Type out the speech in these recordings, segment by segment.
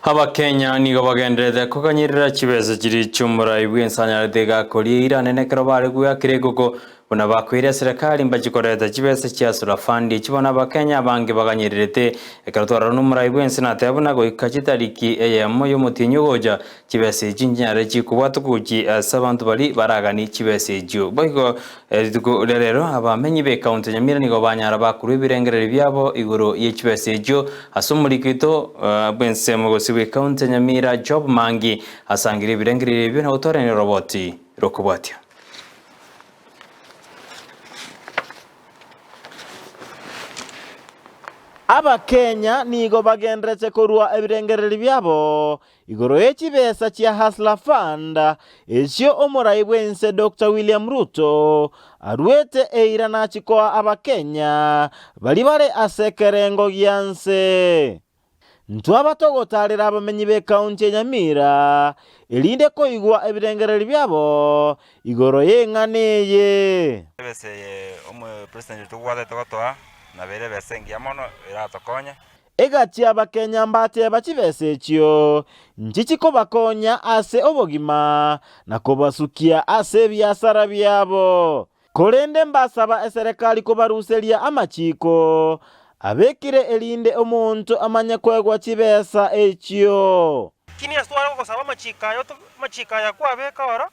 Abakenya nigo bagendererete koganyerera chibesa chiria chi'omorai bw'ensanyarete igakoria eira nene ekero bare goakera egoko buna bakoira eserekari mbachikoreta chibesa chia Hustler Fund echi bono Abakenya abange baganyererete ekero twarora nomorai bw'ense nateba buna goika chitariki eyemo y'omotienyi ogocha chibesa echi nchinyare chikobwatwa gochi ase abanto baria baraganie chibesa echio. Boigo Rituko ria rero abamenyi b'Ekaunti ya Nyamira nigo banyara bakorwa ebirengererio biabo igoro ye chibesa echio ase omoriki oito bw'ensemo gose bw'Ekaunti ya Nyamira Job Mangi asangerie ebirengererio ebio na gotoorania oroboti rokobwatia. Abakenya nigo bagenderete korua ebirengererio biabo Igoro ye chibesa chia Hustler Fund echio omorai bw'ense Doctor William Ruto aruete eira nachikoa abakenya baria bare ase ekerengo gia nse. Ntwaba togotarera abamenyi b'ekaunti ya Nyamira erinde koigwa ebirengererio biabo igoro y'eng'ana eye. Ebesa eye omopresident tobwatete gotoa nabo ere ebesa engiya mono eratokonye. Egati Abakenya mbateba chibesa echio nchichi kobakonya ase obogima na kobasukia ase ebiasara biabo. Korende mbasaba eserekari kobaruseria amachiiko abekire erinde omonto amanye koegwa chibesa echio. Lakini ase tware gogosaba amachiko aya amachiko aya kwabeka oro,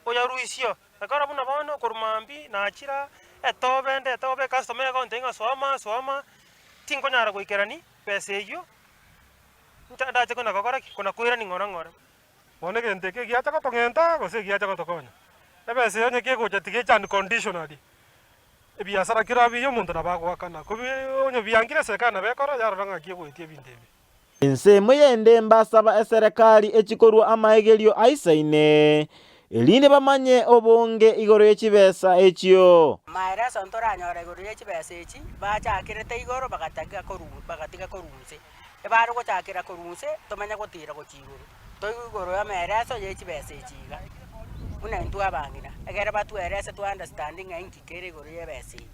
oyaruisio. Ekero buna bono okorwa mambia nachira etobe ndete obe ecustomer egontebia ng'a soma soma, tinkonyara goikerani besa eywo, ncha ndache kona gokora ki? Kona koirani ng'ora ng'ora. Bono egento eke egiacha gotong'enta gose egiacha gotokonya? Ebesa eye onye kegocha tiga eche unconditionally, ebiasara kera biya omonto nabo agoakana, kobi onye biangire eserekari nabo ekora yarora ng'aki egoetia ebinto ebi. Ensemo yende mbasaba eserekari echikorua amaegerio aisaine, erinde bamanye obonge igoro ye chibesa echio. Amaereso ntoranyore igoro ye chibesa echi, bachakerete igoro bagatiga korwa bagatiga korwa inse. Ebare gochakera korwa inse, tomanye gotira gochia igoro. Toigwe igoro y'amaereso ye chibesa echi iga, buna intwe abang'ina, egere batwerese to understand ng'a inki kere igoro y'ebesa eye.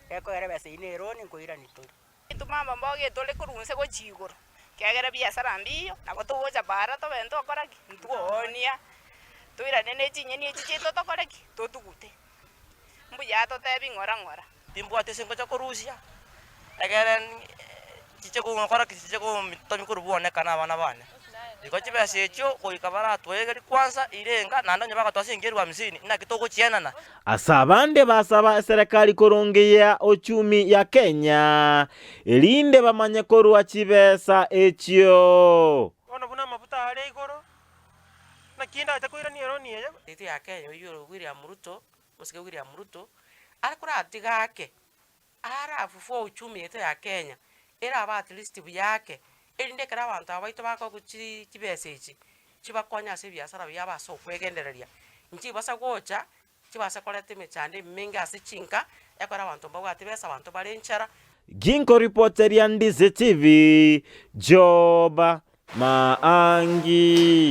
Gekogera ebesa eyio ne eroni nkoirani tore. Intwe mama mboge tore korwa inse gochia igoro, ekiagera ebiasara mbiyo, nabo togocha para tobe ntokora ki? Ntwoonia, toirane ne chinyeni echi chiaito tokore ki? Totugute. Mbuya atotebi ng'ora ng'ora. Timbwati ase ngocha korusia, egere nchiche gokora ki? Nchiche gotomi korwa bwoneka na abana bane. Igo chibesa echio goika baratwegerie kwansa ire enga, naende onye bagatoa ase engencho hamsini, naki togochienana? Ase abande basaba eserekari korongeyia uchumi ya Kenya, erinde bamanye korua chibesa echio. Bono buna amafuta are igoro, naki ndache koirania eroni eye? Yaito ya Kenya oyio ore William Ruto, omosike William Ruto, are koratiga ake, arafufue uchumi yaito ya Kenya, erabe at least buya ake, erinde ekero abanto aba baito bakoegwa chi chibesa echi, chibakonye ase ebiasara biabo ase okwegendereria, nchibasa gocha, chibase koreta emechando emenge ase chinka, ekero abanto mbabwati besa abanto bare nchara. Ginkoripoteria Ndizi TV, Job Maangi.